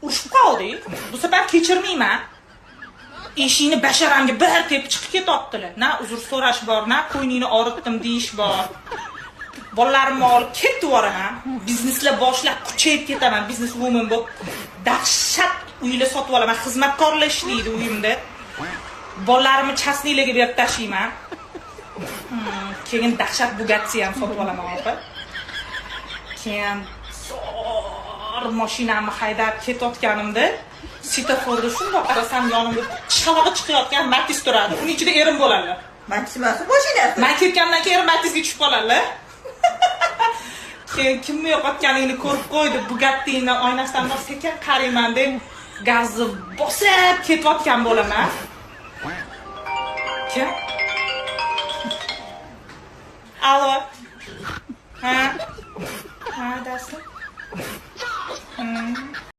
Urushib qoldik. Bu safar kechirmayman. Eshikni basharamga bir tepib chiqib ketibdilar. Na uzr so'rash bor, na qo'yningni og'ritdim deyish bor. Bolalarimni olib ketib yuboraman. Bizneslar boshlab kuchayib ketaman. Biznes woman bo'lib dahshat uylar sotib olaman. Xizmatkorlar ishlaydi uyimda. Bolalarimni частный larga berib tashlayman. Keyin dahshat Bugatti ham sotib olaman, opa. Keyin zo'r mashinamni haydab ketayotganimda svetoforda shundoq qarasam, yonimda chalag'i chiqayotgan Matiz turadi. Uning ichida erim bo'ladi. Matiz emas, mashinasi. Man ketgandan keyin erim Matizga tushib qoladilar. Keyin kimni yo'qotganingni ko'rib qo'y deb Bugattini oynasidan bir sekin qarayman deb gazni bosib ketayotgan bo'laman. Kim? Allo. Ha? Ha, dasi.